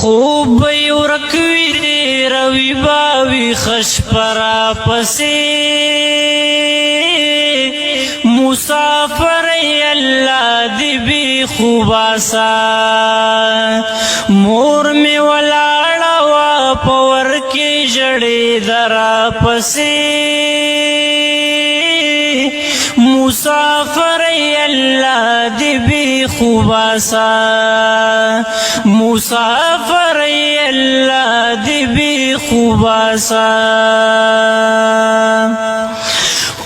خوب به یې ورک وي، تېروي به وي ښه شپه راپسې. مسافر الله دې بې خوباسه. مور مې ولاړه وه په ور کې ژړې درپسې. مسافر الله دې بې خوباسه. مسافر الله دې بې خوباسه.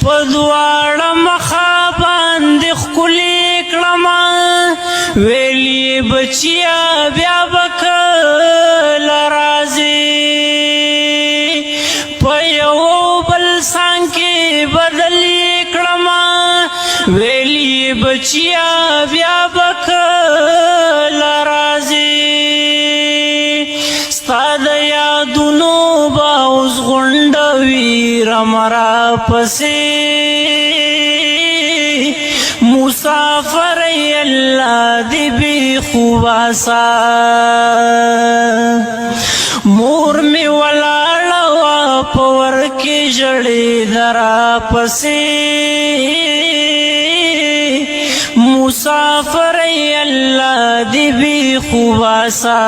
په دواړه مخه باندې ښکلې کړمه، ویل یې بچیا بیا به کله راځې. په یو بل څنګ کې بدل یې کړمه، ویل یې بچیا بیا به کله راځې. ستا د یادونو به اوس غونډه وي رمه راپسې. مسافر الله دې بې خوباسه. مور مې ولاړه وه په ور کې ژړې درپسې. مسافر الله دې بې خوباسه.